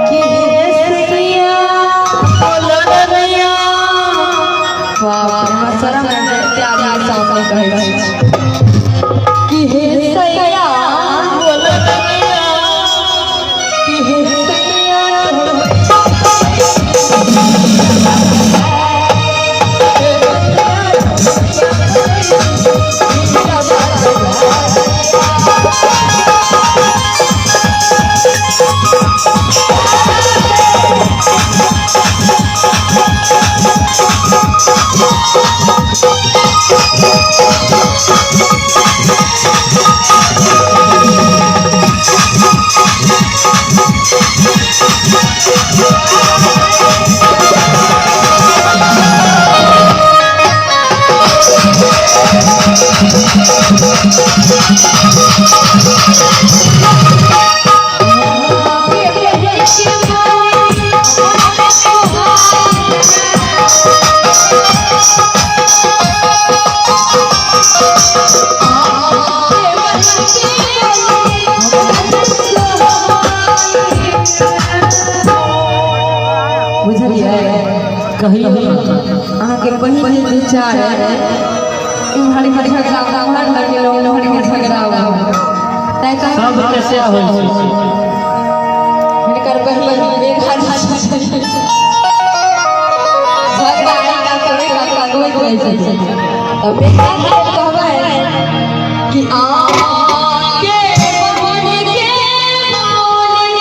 कि हे सैया बाप रे, हमरा शरम आबि जाय एते आदमी के सामने कहै छी कि हे सैया कि हे सैया बुझलियै? कहियो। अहाँके बहिन जे दू चार इम्हर के झगड़ा उम्हर लगेलहुँ, उम्हर के झगड़ा उम्हर, तैं कहै सबके से होइ छै। हिनकर बहिन मेघा झगड़ा हिनका करे का होइत रहै छथिन, तऽ मेघा के कहबै कि आके बहिन के बोली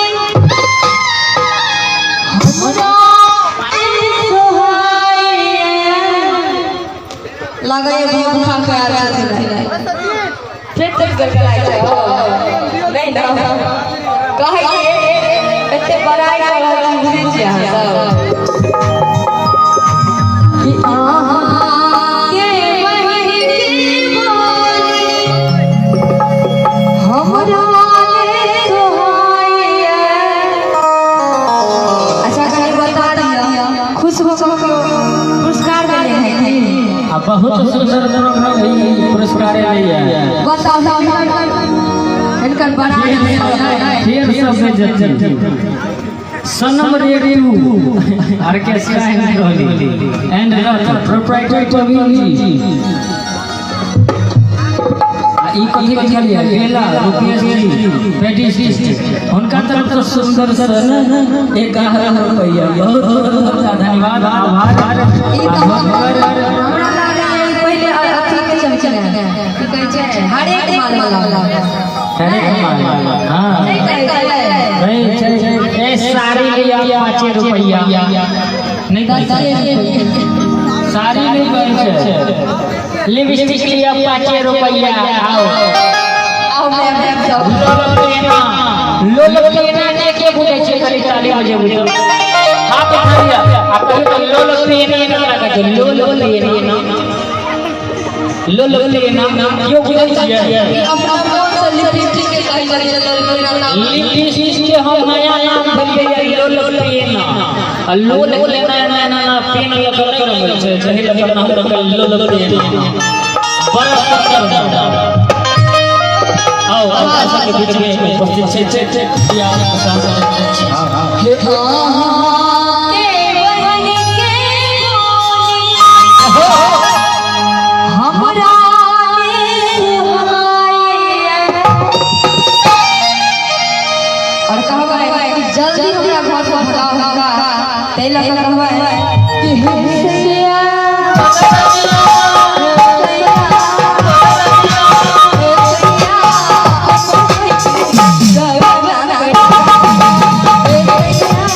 हमरा सोहाइए लगैए, भूख खा के आयल छथिन, फेर तक गड़गड़ाइ छै। नहि ने कहै छियै, एते बड़ाइ कऽ रहल छी, बुझै छियै अहाँ सब कि अहाँके बहिन के बोली हमरा ने सोहाइए। अच्छा, कनि बता दिअ, खुश भऽ कऽ पुरस्कार देने है की? आ बहुत सुन्दर प्रोग्राम ई पुरस्कार एलैया। बताउ, हिनकर बड़ाइ। फेर सब बेइज्जती। Sanam radio orchestra and trolley and Rath proprietor Praveen ji. आ ई कथी लिखलियै? बेला रुपेश जी पेटिस, हुनका तरफ से सुन्दर सन 1000 रुपैआ। बहुत बहुत धन्यवाद, आभार। ई तऽ हमरा लागैए ई पहिले अथी के छलखिन हेँ, की कहै छै, हरेक माल वाला। हरेक माल, हाँ। नहि कहै छै? नहीं छै। ए साड़ी लिया 5 रुपैआ, नहीं कहै छै? साड़ी नहीं कहै छै, लिपस्टिक लिया 5 रुपैआ, आओ। आउ मैम सब। लोल पेना, लोल पेना के के बुझै छै? खाली ताली बजेबै। हाथ उठा लिया आ कहियो तऽ लोल पेना ना कहै छै, लोल पेना, लोल पेना केओ बुझै छियै? ई अपना मोन से लिपस्टिक के कहै छै लोल पेना नाम। लिपस्टिक के हम नया नाम देलियै लोल पेना। आ लोल के नया नया नया पेन लऽ कऽ नहि रंगै छै, तहि लऽ कऽ नाम रखल लोल पेना। बड़ा सुन्दर नाम। आओ, अपना सबके बीच में उपस्थित छै प्रिया प्रशांत। अहाँके बहिन के बोली हमरा ने सोहाइए। और कहबै कि जल्दी हमरा घर से भगाओ हुनका, ताहि लऽ कऽ कहबै कि हे सैया, हे सैया, हे सैया, गवना हे सैया,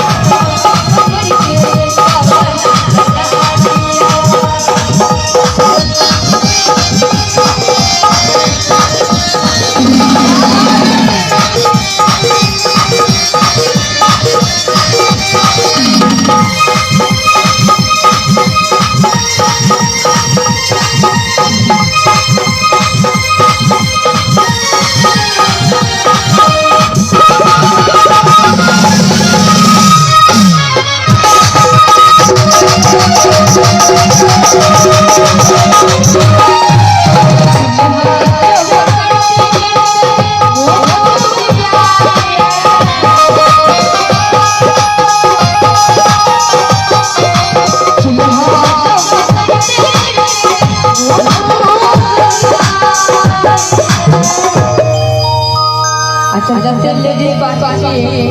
अच्छा, जते लेडीज पार्टी छियै,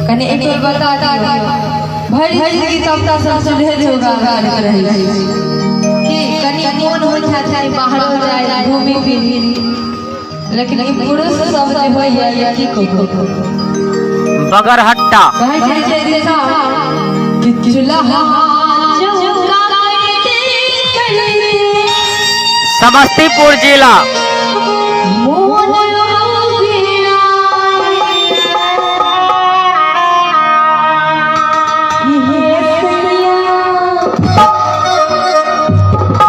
कनि एक बेर बता दियौ, भरि जिंदगी तऽ अपना सब चूल्हे चौका करैत रहै छी कि कनि मोन होइत हैत कनि बाहरो जाय, घूमी फिरी, लेकिन ई पुरुष सब जे होइए, की कहू? बगरहट्टा। कहै छै जे दिशा कि चूल्हा चौका करिते करिते समस्तीपुर जिला। मोन उबिया हे सैया,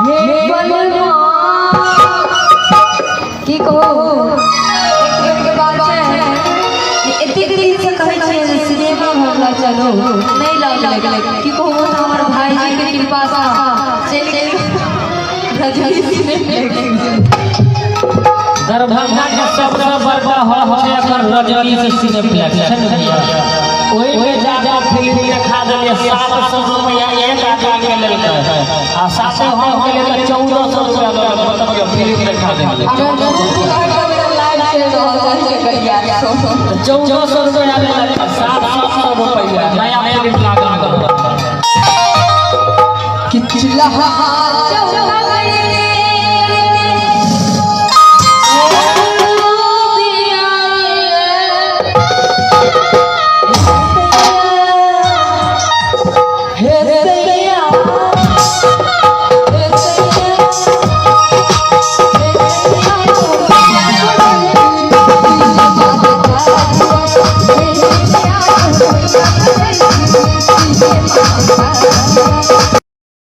हे बलवा। की कहू, एक बेर के बात छै जे एतेक दिन से कहै छियै जे सिनेमा हॉल लऽ चलू, नहि लऽ गेलै। की कहू, ओ तऽ हमर भाईजी के कृपा से चलि गेल रजनी सिनेमा। दरभंगा के सबसे बड़का हॉल छै एखन रजनीश सिनेप्लेक्स छै ने भैया? ओहिमे जा जा फिल्म देखा देलियै। 700 रुपैआ एक आदमी के लेलकै आ सातो हम के लेलकै, 1400 रुपैआ लेलकै। मतलब फिल्म देखा देलियै। अगर लाइव चलि रहल छै के करिया। 1400 रुपैआ लेलकै, 700 रुपैआ, नया फिल्म लागल। कि चूल्हा चौका